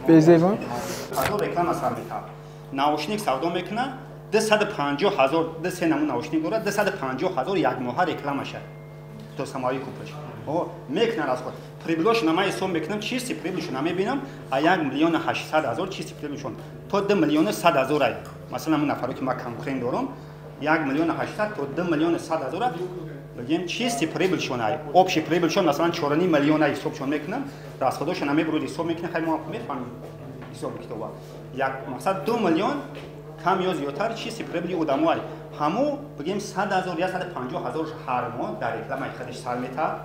Безебон? Реклама сар метавад. Наушник савдо мекунад, 250 ҳазор, 2-3 намуна наушник дорад, 250 ҳазор як моҳа рекламаша. То самои купаш. Мекунад аз худ. Прибылошона ман ҳисоб мекунам, чисти прибылшона мебинам, а 1 800 000 чисти прибылшон. То 2 100 000 ай. Масалан, ман нафаро ки ман конкурент дорам, 1 800 то 2 100 000 бигем чисти прибылшон ай. Общий прибылшон масалан 4.5 миллион ай ҳисобшон мекунам, расходошона мебурд ҳисоб мекунам, хай мо мефаҳмем ҳисоби китоба. Як мақсад 2 миллион кам ё зиёдтар чисти прибыли одамо ай. Ҳамо бигем 100 000 150 000 ҳар моҳ дар рекламаи худаш сар метавад.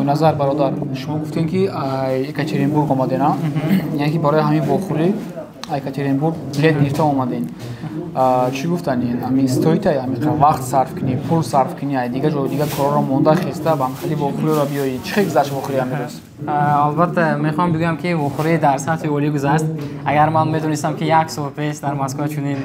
Назар бародар, шумо гуфтем ки Екатеринбург омаден, а? Яъне ки барои ҳамин вохӯрӣ Екатеринбург билет гирифта омаден. Чӣ гуфтанин? Ҳамин стоит ҳамин вақт сарф кунӣ, пул сарф кунӣ, ай дигар ҷои дигар корро монда хеста ба ҳамин хеле вохӯриро биёӣ. Чӣ хел гузашт вохӯрӣ ҳамин рӯз? Албатта мехоҳам бигӯям ки вохӯрӣ дар сатҳи олӣ гузашт. Агар ман медонистам ки як сол пеш дар Москва чунин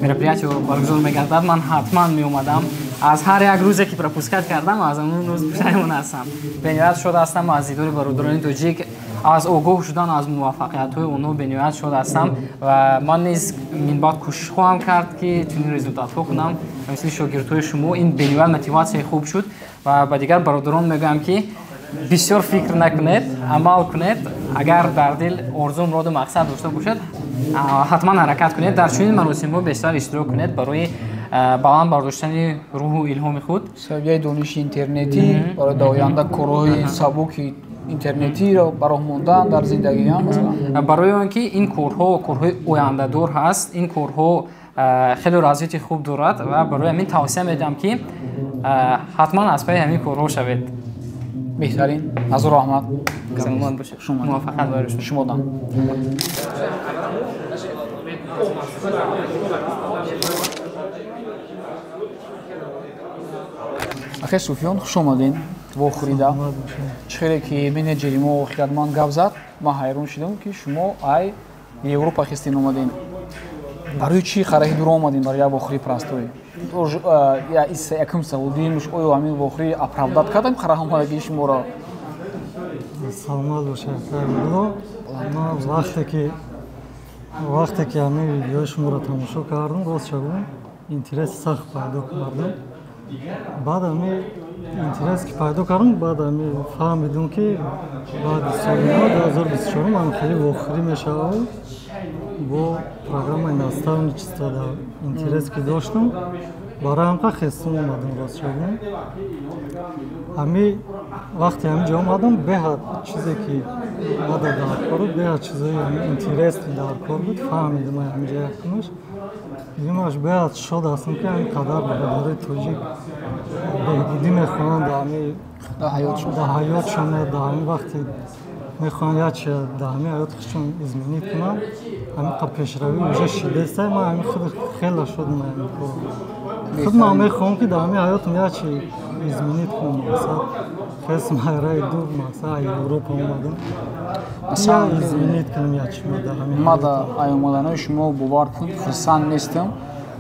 мероприятие баргузор мегардад, ман ҳатман меомадам. Аз ҳар як рӯзе ки пропускат кардам, аз он рӯз пушаймон ҳастам. Бениҳоят шод ҳастам аз дидори бародарони тоҷик, аз огоҳ шудан аз муваффақиятҳои онҳо бениҳоят шод ҳастам ва ман низ минбаъд кӯшиш хоҳам кард ки чунин результатҳо кунам. Мисли шогирдҳои шумо ин бениҳоят мотиватсияи хуб шуд ва ба дигар бародарон мегӯям ки бисёр фикр накунед, амал кунед. Агар дар дил орзу, муроду мақсад дошта бошед, ҳатман ҳаракат кунед. Дар чунин маросимҳо бештар иштирок кунед барои баланд бардоштани рӯҳу илҳоми худ. Савияи дониши интернетӣ барои дар оянда корҳои сабуки интернетиро ба роҳ мондан дар зиндагиам масалан. Барои он ки ин корҳо корҳои ояндадор ҳаст, ин корҳо хеле развитии хуб дорад ва барои ҳамин тавсия медиҳам ки ҳатман аз пайи ҳамин корҳо шавед. Беҳтарин. Азур раҳмат. Саломат бошед. Муваффақият барои шумо. Шумодан. Ахе Суфиён, хуш омадин вохӯрида. Чӣ хеле ки менеҷери мо хиратманд гап зад, ман ҳайрон шудам ки шумо ай Европа хестин омадин. Барои чӣ хараҳи дур омадин барои як вохӯрии простой? Якум савол дуюмш, оё ҳамин вохӯрӣ оправдат кардам хараҳ омадагии шуморо? Саломат бошед. Ман вақте ки ҳамин видеои шуморо тамошо кардам, рост шавам, интерес сахт пайдо кардам. Баъд ҳамин интерес ки пайдо кардам, баъд ҳамин фаҳмидам ки баъди соли 2024 ман хеле вохӯрӣ мешавам бо программаи наставничество дар интерес ки доштам, барои ҳамқа хестум омадам, рост шавам. Ҳамин вақте ҳамин ҷо омадам, беҳад чизе ки мада дар кор буд, беҳад чизои интересни дар кор буд, фаҳмидам ҳамин ҷо якумаш. Дуюмаш, беҳад шод ҳастам ки ҳамин қадар бародарои тоҷик беҳбудӣ мехоҳанд дар ҳаётшон, дар ҳамин вақте мехоҳанд як чи дар ҳамин ҳаёти худшон изменить кунанд. Ҳамин пешравӣ уже шидеста, ман ҳамин худ хела шудам ҳамин кор. Худ ман мехоҳам ки дар ҳамин ҳаётам як чи изменить кунам, мақсад хес майраи дур, мақсад ай Европа омадам. Я изменить кунам як чи дар ҳамин. Ман дар ай омаданои шумо бовар кун хурсанд нестам.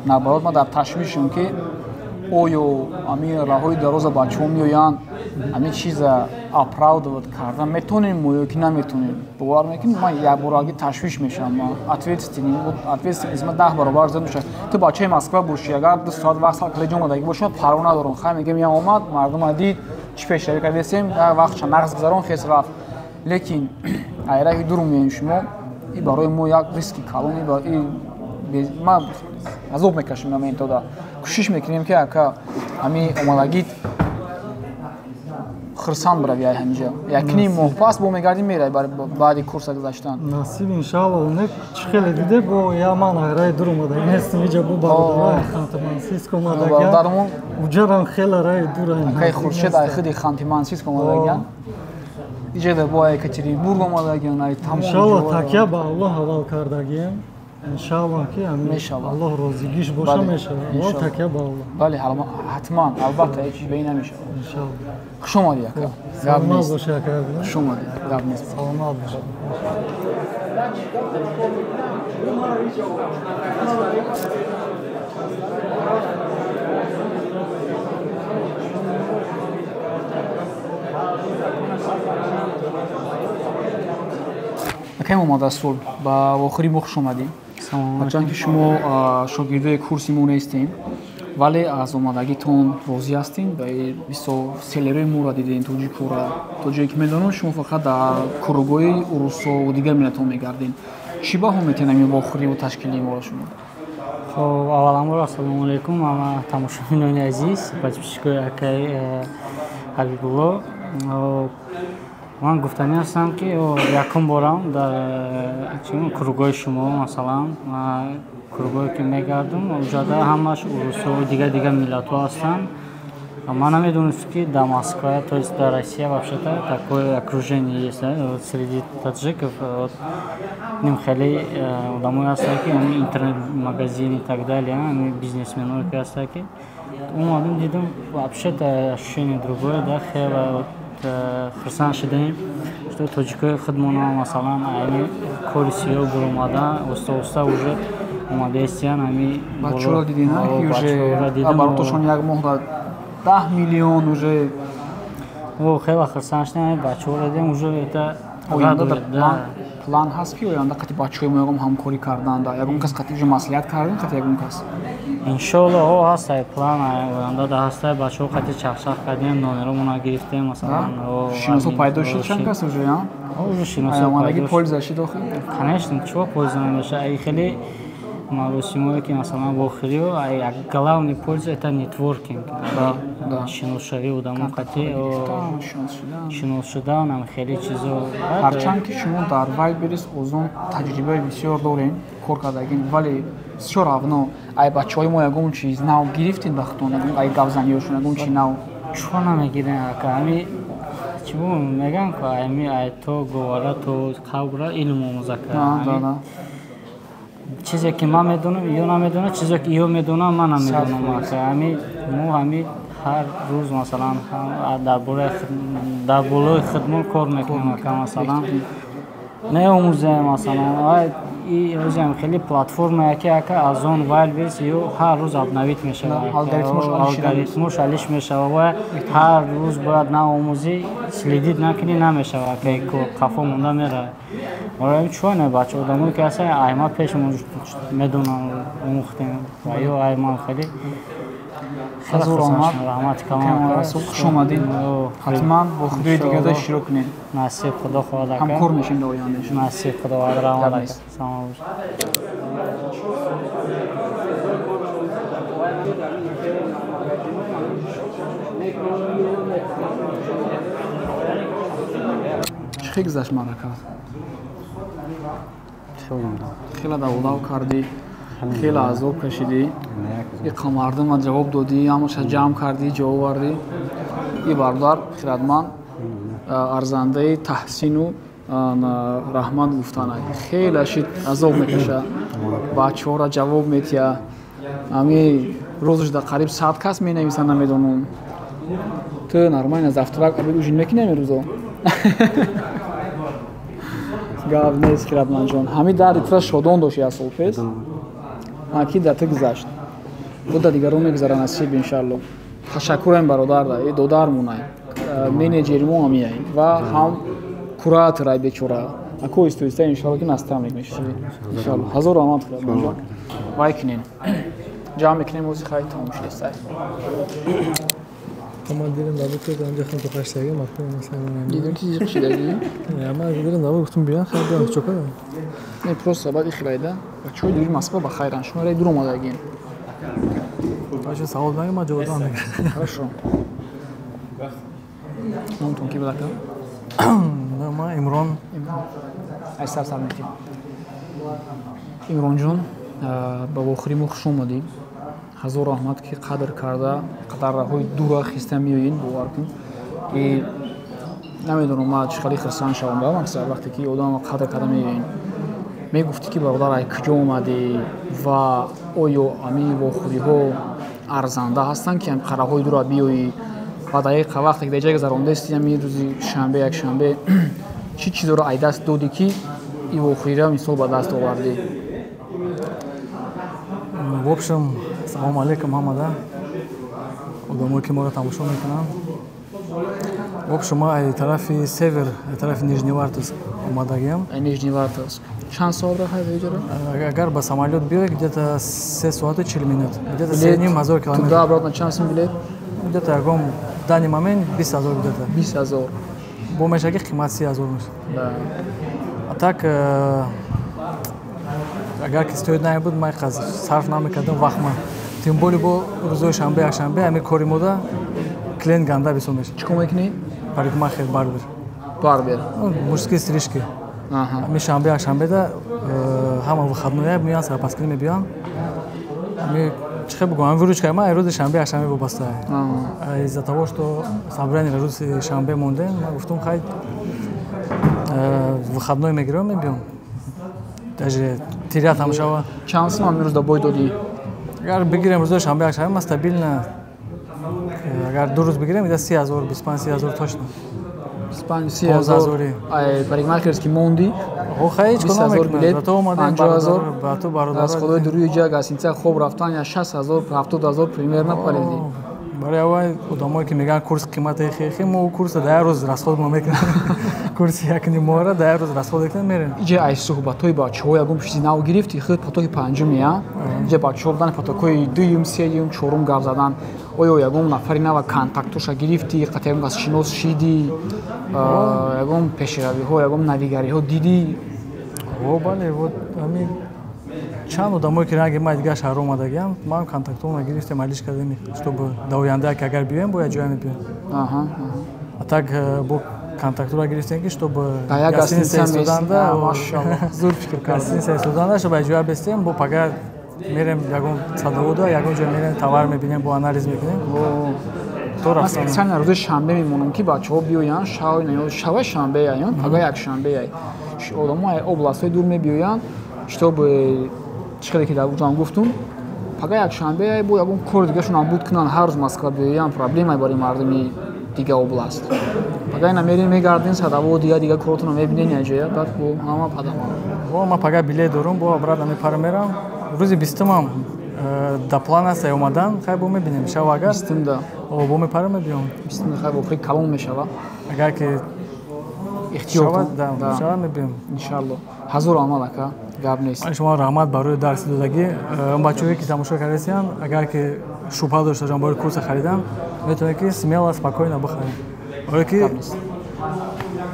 Наоборот, ман дар ташвишам ки оё ҳамин роҳҳои дароза бачаҳо меоянд, ҳамин чиза оправдывать кардан метонем мо ё ки наметонем. Бовар мекунед, ман якбораги ташвиш мешавам. Ответственность ман 10 баробар зиёд мешавад. Ту бачаи Москва бошӣ, агар 2 соат вақт сар калеҷ омадагӣ бошӣ, ман парво надорам. Хай мегӯям, я омад, мардума дид, чӣ пешравӣ кардесем, як вақтша нағз гузарон, хес рафт. Лекин айраҳи дур меоем шумо, и барои мо як риски калон, ман азоб мекашам моментода. Кӯшиш мекунем ки ака ҳамин омадагит хурсанд биравӣ ай ҳаминҷа. Якним моҳ пас бо мегардӣ меравӣ баъди курса гузаштан. Насиб иншаалло. Не чӣ хеле диде бо я ман айраи дур омада нестам, иҷа бо бародарои Ханты-Мансийск омадагиам. Уҷарам хеле раи дур. Акай Хуршед ай худи Ханты-Мансийск омадагиам. Иҷа бо Екатеринбург омадагиам, ай тамом. Иншаалло такя ба Аллоҳ ҳавал кардагием. Иншаалло ки Аллоҳ розигиш боша мешавад. Аллоҳ такя ба Аллоҳ. Бале, ҳатман, албатта ҳеҷ чиз бе намешавад. Иншаалло. Хуш омадӣ ака. Саломат бошӣ ака. Хуш омадӣ. Гап нест. Саломат бошӣ. Акай Муҳаммадрасул, ба охири мо хуш омадӣ. Ҳарчанд ки шумо шогирдои курси мо нестем, вале аз омадагитон розӣ ҳастем. Бисёр селлерои моро дидем, тоҷикора. То ҷое ки медонам, шумо фақат дар куругои урусо ва дигар миллатҳо мегардем. Чӣ баҳо метиҳед ҳамин вохӯриву ташкили моро шумо? Хоб, авваламбор ассалому алайкум ҳама тамошобинони азиз, подписчикои акаи Ҳабибулло. Ман гуфтанӣ ҳастам ки якум борам дар кругои шумо, масалан кругое ки мегардум, уҷода ҳамаш урусо ва дигар дигар миллатҳо ҳастанд. Ман намедонистам ки дар Москва, то есть дар Россия вообще-то такое окружение есть среди таджиков. Ним хеле одамое ҳастанд ки интернет-магазин и так далее, бизнесменое ки ҳастанд ки омадам дидам, вообще-то ощущение другое, да, хеле хурсанд шудаем, что тоҷикои худмона масалан ами кори сиёҳ буромада, оста оста уже омадаистиян ами бачаҳоро дидем, ки уже оборотошон як моҳ 10 миллион уже. О, хеле хурсанд шудем, ами бачаҳоро дидем, уже это оянда план ҳаст ки оянда қати бачаҳои мо ягон ҳамкорӣ кардан, да ягон кас қати уже маслиҳат кардем, қати ягон кас? Иншоалло, ҳо, ҳастай план, оянда да ҳастай, бачаҳо қати чахчах кардем, номеромона гирифтем, масалан. Шиносо пайдо шуд чанд кас уже, а? Уже шиносо омадаги польза шид охир? Конечно, чего польза намеша? Ай хеле маросимое ки масалан вохӯриё, як главный польза это нетворкинг, шиносшавӣ одамо қати шинос шудан, ам хеле чизо. Ҳарчанд ки шумо дар Вайлдберриз Озон таҷрибаи бисёр дорем, кор кардагин, вале бисёр равно ай бачаҳои мо ягон чиз нав гирифтем ба худтон, ай гапзаниёшон ягон чи нав? Чо намегирем ака, ами чӣ мегӯям ку, ами ай то говара то қабра илм омӯза кард. Чизе ки ман медонам, ё намедонам, чизе ки ё медонам, ман намедонам. Ами мо ҳами ҳар рӯз масалан дар бораи дар болои худмон кор мекунем, ака, масалан меомӯзем, масалан озиам хеле платформае ки ака аз он Вайлдберриз ё ҳар рӯз обновить мешавад, алгоритмош алиш мешавад ва ҳар рӯз бояд наомӯзӣ, следить накунӣ намешавад, ака, қафо монда меравад. Ора чӯне бача одамое ки ҳастанд, айма пеш медонам омӯхтем ва ё айман хеле ҳазор омад. Раҳмат калон. Хуш омадед. Ҳатман бо худои дигарда иштирок кунед. Насиб худо хоҳад ака. Ҳамкор мешем дар оянда. Насиб худо хоҳад. Раҳмат ака. Саломат бошед. Чӣ хел гузашт маъракат? Хеле даводав кардӣ, хеле азоб кашидӣ, иқа мардума ҷавоб додӣ, ҳамаша ҷамъ кардӣ, ҷавоб овардӣ. И бародар хиратманд, арзандаи таҳсину Раҳмат гуфтана. Хеле шид азоб мекаша. Бачаҳоро ҷавоб метия. Ами рӯзаш да қариб 100 кас менависанд, намедонам. Ту нормально завтрак обед ужин мекунӣ ами рӯзо? Гап нест, Хиратманҷон. Ҳами дарди тура шодон дошт як сол пес. Ки да ту гузашт. Бо да дигарон мегузара насиб иншалло. Ташаккурем бародар да, додармонай. Менеҷери мо ҳамияй ва ҳам кураторай бечора. Ако истоиста иншалло ки наставник мешавӣ. Иншалло. Ҳазор раҳмат Хиратманҷон. Вай кунем. Ҷамъ мекунем ози хай тамом шудестай. Ман дилам набуд ки анҷа хун тоқаштаги мафҳум масалан. Дидем ки зиқ шидаги? Не, ман дилам набуд, гуфтум биён хайр биён чо кардам. Не, просто баъд ихилайда. Бачаҳои дури Москва ба хайран. Шумо рай дур омадагин. Бача савол нага ман ҷавоб додам. Хорошо. Номтон ки буд ака? Ман Имрон. Ай сар сар метим. Имронҷон, ба вохӯри мо хуш омадӣ. Ҳазор раҳмат ки қадр карда, қадарраҳои дура хиста меоин, бовар кун. И намедонам ман чӣ хеле хурсанд шавам ба мақсад вақте ки одам қадр карда меоин. Мегуфтӣ ки бародар ай куҷо омадӣ ва оё ҳамин вохӯриҳо арзанда ҳастанд ки қараҳои дура биёӣ ва дақиқа вақте ки дар ҷое гузарондасти ҳамин рӯзи шанбе якшанбе чӣ чизоро ай даст додӣ ки ин вохӯриро мисол ба даст овардӣ? В общем, салом алейкум ҳамада одамое ки моро тамошо мекунанд. В общем, ман ай тарафи север, ай тарафи Нижневартовск омадагиам. Ай Нижневартовск. Чанд соат роҳ ай иҷора? Агар ба самолёт биёй, где-то 3 соату 40 минут. Где-то 3,5 километр. Туда обратно чанд сум билет? Где-то ягон в данный момент 20 000 где-то. 20 000. Бо мешаги қимат 30 000 мешавад. Да. А так агар ки стоит набуд, ман сарф намекардам вақтма. Тем более бо рӯзои шанбе, якшанбе ҳамин кори мода клиент ганда бисёр мешавад. Чӣ кор мекунӣ? Парикмахер, барбер. Барбер. Мужские стрижки. Ҳамин шанбе, якшанбеда ҳама выходноя меоянд, сарпаскунӣ мебиёянд. Ҳамин чӣ хел бигӯям, выручкаи ман рӯзи шанбе, якшанбе вобаста. Из-за того, что собрание рӯзи шанбе мондем, ман гуфтум хай выходной мегирам, мебиём. Даже тирят ҳам шава. Чанд сум ҳамин рӯз да бой додӣ? Агар бигирем рӯзои шанбе, якшанбе, ман стабилно агар ду рӯз бигирем, где-то 30 000, 25-30 000 точно. 25-30 000. Ай парикмахерский монди? О, хай ҳеҷ кор намекунад. Зато омадем ба ту бародар. Аз худои дуруи ҷа гасинца хоб рафтан я 60 000, 70 000 примерно париди. Барои аввал одамое ки мегӯянд курс қимати хехи, мо курсро дар як рӯз расход мекунем. Курси як ним моҳро дар як рӯз расход мекунем, мерем. Иҷа ай суҳбатҳои бачаҳо ягон чизи нав гирифтӣ, худ потоки панҷум я? Иҷа бачаҳо буданд потокҳои дуюм, сеюм, чорум гап задан. Оё ягон нафари нава контактоша гирифтӣ, қатъи ягон кас шинос шидӣ, ягон пешравиҳо, ягон навигариҳо дидӣ? О, бале, вот ҳамин чанд одамое ки ранги ман дигар шаҳр омадагиам, ман контактҳоро гирифтем, алиш кардем, чтобы дар оянда ки агар биёем, бояд ҷоя мебиёем. А так бо контактҳоро гирифтем ки чтобы гостиница истоданда, зур фикр кардем. Гостиница истоданда, чтобы ҷоя бестем, бо пага мерем ягон садовода, ягон ҷо мерем, товар мебинем, бо анализ мекунем. Ман специально рӯзи шанбе мемонам ки бачаҳо биёянд, шава шанбе аянд, пага якшанбе ай. Одамо областҳои дур мебиёянд, чтобы чӣ хеле ки дар уҷам гуфтум, пага якшанбе бо ягон кори дигарашон буд кунанд, ҳар рӯз Москва биёянд, проблемае барои мардуми дига област. Пага ина мерем, мегардем, садаво дига дига коротонро мебинем яҷоя, баъд бо ҳама падама. О, ман пага билет дорум, бо обратно мепарам мерам. Рӯзи бистумам да план аст омадан, хай бо мебинем, шава агар. Бистумда. О, бо мепарам мебиём. Бистумда хай вохӯри калон мешава. Агар ки ихтиёр шава мебиём. Иншалло. Ҳазор амал ака, гап нест. Шумо раҳмат барои дарси додагӣ. Бачаҳое ки тамошо кардасиянд, агар ки шубҳа дошта бошанд барои курса харидан, метавонед ки смело, спокойно бихаред. Барои ки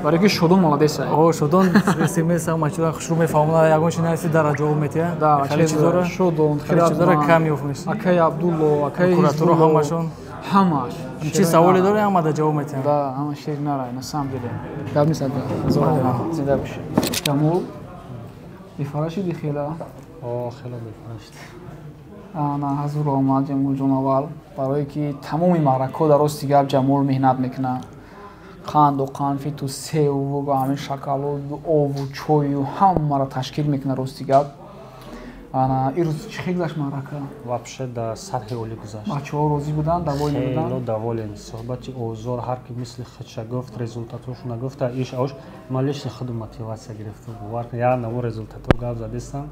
барои ки Шодон молодец ай. О, Шодон смс ҳама чизро хушрӯ мефаҳмонад, ягон чи наиси дара ҷавоб метиҳад. Да, Шодон, хеле чизоро кам ёфт мешавад. Акай Абдулло, акай кураторо ҳамашон. Ҳамаш. Чи саволе дорӣ, ҳама да ҷавоб метиҳанд. Да, ҳама шер нарай, на самом деле. Гап нест, ҳазор зинда бошед. Ҷамол, бефара шидӣ хела? О, хеле бефара шид. Ана ҳазур омад Ҷамолҷон аввал, барое ки тамоми маъракҳо дар рости гап Ҷамол меҳнат мекунад. Қанду қанфиту севу ҳамин шоколаду ову чою ҳамаро ташкил мекунад. Рости гап, ана ирӯз чӣ хел гузашт маърака? Вообще да сатҳи олӣ гузашт. Бачаҳо розӣ буданд, доволен буданд? Хело доволен. Суҳбати озор, ҳар ки мисли худша гуфт, результатошона гуфта, иш ош. Ман лично худу мотиватсия гирифтам. Бовар кун, як наво результатҳо гап задистам,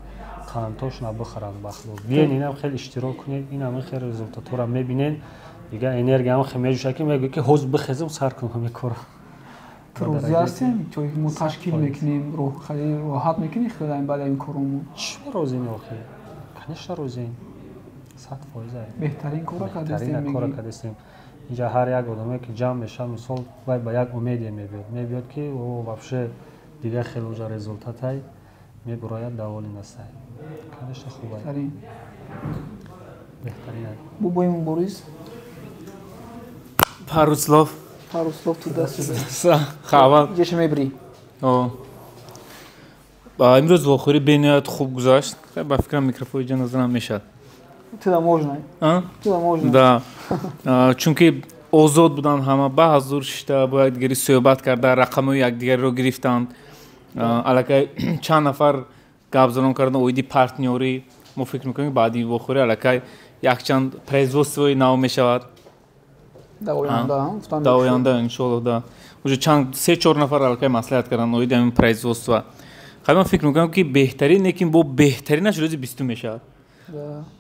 қандтошона бихӯранд ба худо. Биен, инам хел иштирок кунед, инам хел результатҳоро мебинед. Дигар энергия ҳам хел меҷӯшад, ки мегӯяд, ки ҳозир бихезам, сар кунам ҳамин корро. Ту розӣ ҳастем, ҷое ки мо ташкил мекунем, роҳат мекунӣ худам баъд ин коромон? Чӣ розӣ не охи? Конечно розием. 100%. Беҳтарин кора кардастем. Беҳтарин кора кардастем. Инҷа ҳар як одаме ки ҷамъ мешавад, мисол, вай ба як умеде мебиёд. Мебиёд ки о вообще дигар хеле уже результатай мебурояд, доволен ҳастай. Конечно хуб. Беҳтарин. Беҳтарин. Бубои Мубориз. Пару слов. Пару слов туда-сюда. Хава. Ҷеша мебри. Имрӯз вохӯрӣ бениҳоят хуб гузашт. Ба фикрам, микрофони ҷа назарам мешавад. Туда можно. Туда можно. Да. Чунки озод буданд ҳама, ба ҳазур шишта бо якдигари суҳбат карда, рақамҳои якдигариро гирифтанд. Аллакай чанд нафар гапзанон карданд оиди партнёрӣ. Мо фикр мекунем, баъди вохӯрӣ аллакай якчанд производствои нав мешавад. Да оянда. Да оянда, иншоалло, да. Уже чанд се-чор нафар аллакай маслиҳат карданд оиди ҳамин производства. Хай, ман фикр мекунам, ки беҳтарин, лекин бо беҳтаринаш рӯзи 20 мешавад.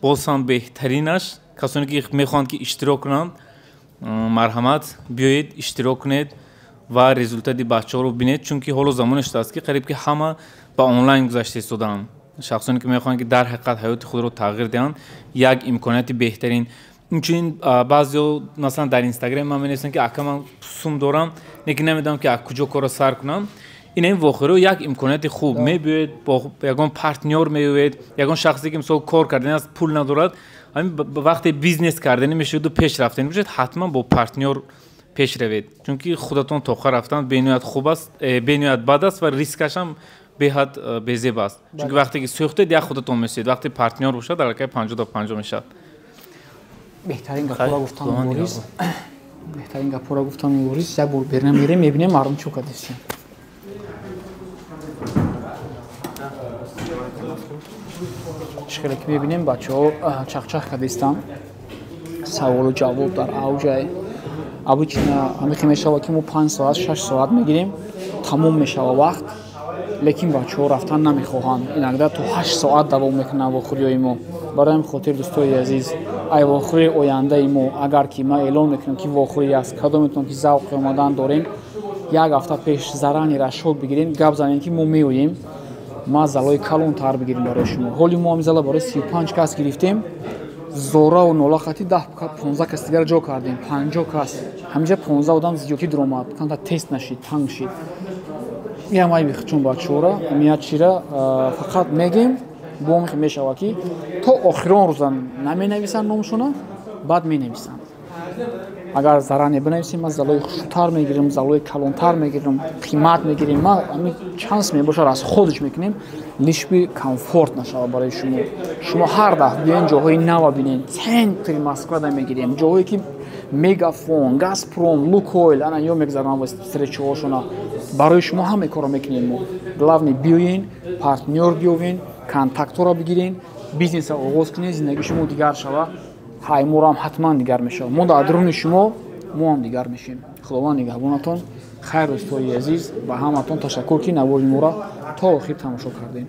Боз ҳам беҳтаринаш, касоне ки мехоҳанд ки иштирок кунанд, марҳамат, биёед, иштирок кунед ва результати бачаҳоро бинед, чунки ҳоло замоне шудааст, ки қариб ки ҳама ба онлайн гузашта истодаанд. Шахсоне ки мехоҳанд ки дар ҳақиқат ҳаёти худро тағйир диҳанд, як имконияти беҳтарин. Инчунин баъзеҳо, масалан, дар инстаграм ман менависанд, ки ака, ман сум дорам, лекин намедонам, ки аз куҷо корро сар кунам. Ин ин вохӯриҳо як имконияти хуб. Мебиёед, бо ягон партнёр меоед, ягон шахсе ки мисол кор кардани аст, пул надорад, ҳамин вақте бизнес кардани мешаваду пеш рафтани бошед, ҳатман бо партнёр пеш равед, чунки худатон тоқа рафтан бениҳоят хуб аст, бениҳоят бад аст ва рискашам беҳад безеб аст, чунки вақте ки сӯхтед, як худатон месӯед, вақте партнёр бошад, аллакай 50 ба 50 мешавад. Беҳтарин гапҳоро гуфтан Мубориз, беҳтарин гапҳоро гуфтан Мубориз. Як бор берна мерем, мебинем мардум чӣ кардастем. Чӣ хеле ки мебинем, бачаҳо чахчах кардистанд, саволу ҷавоб дар авҷай. Обычно ҳамихе мешавад, ки мо 5 соат, 6 соат мегирем, тамом мешава вақт, лекин бачаҳо рафтан намехоҳанд. Иногда то 8 соат давом мекунанд вохӯриҳои мо. Барои ҳамин хотир, дӯстои азиз, ай вохӯрии ояндаи мо, агар ки ман эълон мекунам, ки вохӯрӣ аст, кадометон ки завқи омадан дорем, як ҳафта пеш заранее расчёт бигирем, гап занем, ки мо меоем, ма залои калонтар бигирем барои шумо. Ҳоли мо ҳамин зала барои 35 кас гирифтем, зораву нола хати 10-15 кас дигар ҷо кардем, 50 кас. Ҳаминҷа 15 одам зиёдӣ дуромад, камта тест нашид, танг шид. Иам айби чун бачаҳора амият чира фақат мегем, бо мешавад, ки то охирон рӯза наменависанд номшона, баъд менависанд. Агар заранее бинависем, ман залои хушрӯтар мегирам, залои калонтар мегирам, қимат мегирем, ма ами шанс мебошад, аз худш мекунем, лишь бы комфорт нашавад барои шумо. Шумо ҳар дафъ биёен, ҷоҳои нава бинен. Центри Москвада мегирем, ҷоҳое ки Мегафон, Газпром, Лукойл ана ё мегзаранд встречаҳошона. Барои шумо ҳаме корро мекунем мо. Главное, биёен, партнёр биёвен, контактҳоро бигирен, бизнеса оғоз кунед, зиндагии шумо дигар шава. Ҳай, моро ҳам ҳатман дигар мешавад. Мо дар даруни шумо, мо ҳам дигар мешем. Худованд нигаҳбонатон. Хайр, дӯстои азиз, ба ҳаматон ташаккур, ки навори моро то охир тамошо кардем.